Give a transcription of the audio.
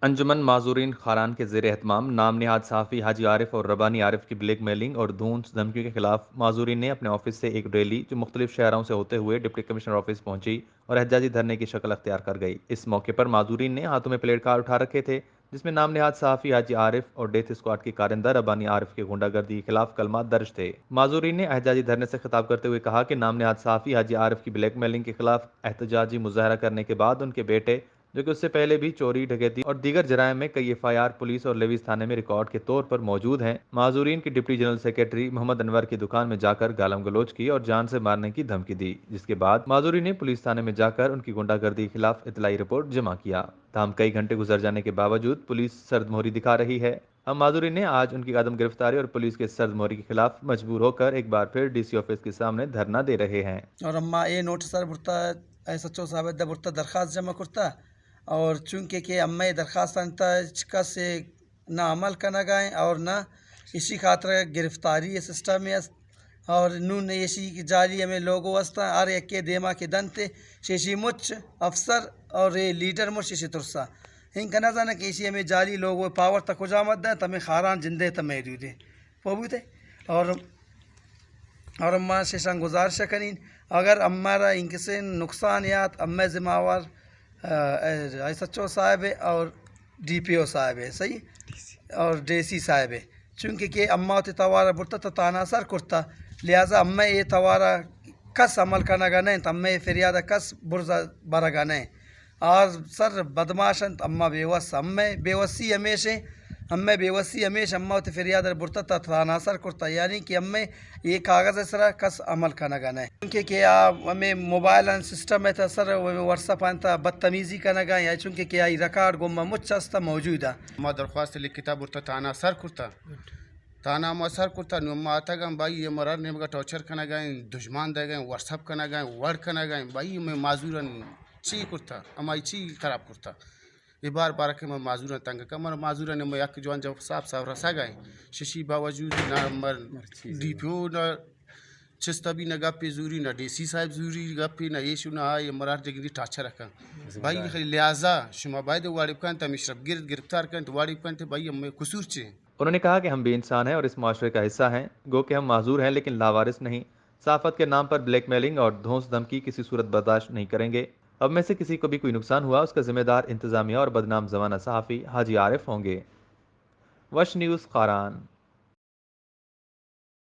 انجمن معذورین خاران کے زیر اہتمام نام نہاد صحافی حاجی عارف اور ربانی عارف کی بلیک میلنگ اور دھونس دھمکیوں کے خلاف معذورین نے اپنے آفس سے ایک ریلی، جو مختلف شہروں سے ہوتے ہوئے ڈپٹی کمشنر آفس پہنچی اور احتجاجی دھرنے کی شکل اختیار کر گئی۔ اس موقع پر معذورین نے ہاتھوں میں پلیٹ کارڈ اٹھا رکھے تھے، جس میں نام نہاد صحافی حاجی عارف اور ڈیتھ اسکواڈ کے کارندہ ربانی عارف کے غنڈہ گردی کے خلاف کلمات درج تھے۔ معذورین نے احتجاجی دھرنے سے خطاب کرتے ہوئے کہا کہ نام نہاد صحافی حاجی عارف کی بلیک میلنگ کے خلاف احتجاجی مظاہرہ کرنے کے بعد ان کے بیٹے، جو کہ اس سے پہلے بھی چوری، ڈکیتی اور دیگر جرائم میں کئی ایف آئی آر پولیس اور لیویز تھانے میں ریکارڈ کے طور پر موجود ہیں، معذورین کی ڈپٹی جنرل سیکرٹری محمد انور کی دکان میں جا کر گالم گلوچ کی اور جان سے مارنے کی دھمکی دی، جس کے بعد معذورین نے پولیس تھانے میں جا کر ان کی غنڈہ گردی کے خلاف اطلاعی رپورٹ جمع کیا۔ تاہم کئی گھنٹے گزر جانے کے باوجود پولیس سرد مہری دکھا رہی ہے۔ ہم معذورین نے آج ان کی عدم گرفتاری اور پولیس کے سرد مہری کے خلاف مجبور ہو کر ایک بار پھر ڈی سی آفس کے سامنے دھرنا دے رہے ہیں۔ اور اما اے نوٹس سر برتا، ایس ایچ او صاحب دے برتا درخواست جمع کرتا، اور چونکہ کہ اما اے درخواست انتا، ہچ کس اے نہ عمل کنگا ہیں اور نہ اسی خاطر گرفتاری سسٹم است۔ اور نون ایشی جعلی ہمیں لوگو است، ہر یکے دیما کے دنتے، شیشی مچ افسر اور اے لیڈر مچ شیشی ترسا۔ انکا نہ زاناں کہ ایشی ہمیں جعلی لوگو پاور تا کجا مت دیں، تمہیں خاران جندے تا محدود ہیں۔ پو بوتے؟ اور، اور ما شیشان گزارش کنین، اگر ہمارا انکسے نقصان یات، ہمیں ذمہ وار، آ، ایس ایچ او صاحب ہے اور ڈی پی او صاحب ہے، صحیح؟ اور ڈی سی صاحب ہے۔ چونکہ کہ اما وتی توارا برتا تا تانا سر کرتا، لہذا اما اے توارا کس عمل کنگا نہ انت، اما اے فریادا کس برزا برگا نہ انت۔ آ سر بدماش انت، اما بے وس، اما بے وسی ہمیش انت، اما بے وسی ہمیش، اما وتی فریادا برتا تا تانا سر کرتا، یعنی کہ اما اے کاغذ سرا کس عمل کنگا نہ انت۔ چونکہ کہ آ ہمیں موبائل ان سسٹم ہے تا سر، واٹس ایپ ان تا بدتمیزی کنگا یا چونکہ کہ آئی ریکارڈ گوما مچ است موجود ہے۔ ما درخواست لکھتا برتا تانا سر کرتا۔ تانا ما سر کرتا، نو ما آتگاں، بھائی، اے مرار نیمگا ٹارچر کنگا ہیں، دشمن دگا ہیں، واٹس ایپ کنگا ہیں، وڑ کنگا ہیں، بھائی، میں معذورن چی کرتا، ہمائی چی خراب کرتا۔ اے بار بار کہ میں معذورن تنگ کا، مر معذورن میں یک جوان جب صاف صاف رسگا ہیں۔ ششی باوجود نہ مر ڈی پی او نہ چست بی، نہ گپے زوری، نہ ڈی سی صاحب زوری گپے، نہ ایش نہ آئی، مرار دگنی ٹارچر کن۔ بھائی، لہذا شما باید وڑ بکن، تمیش رب گرد گرفتار کن، وڑ بکن، بھائی، ہمیں قصور چے؟ انہوں نے کہا کہ ہم بھی انسان ہیں اور اس معاشرے کا حصہ ہیں، گو کہ ہم معذور ہیں لیکن لاوارث نہیں۔ صحافت کے نام پر بلیک میلنگ اور دھونس دھمکی کسی صورت برداشت نہیں کریں گے۔ اب میں سے کسی کو بھی کوئی نقصان ہوا، اس کا ذمہ دار انتظامیہ اور بدنام زمانہ صحافی حاجی عارف ہوں گے۔ وش نیوز خاران۔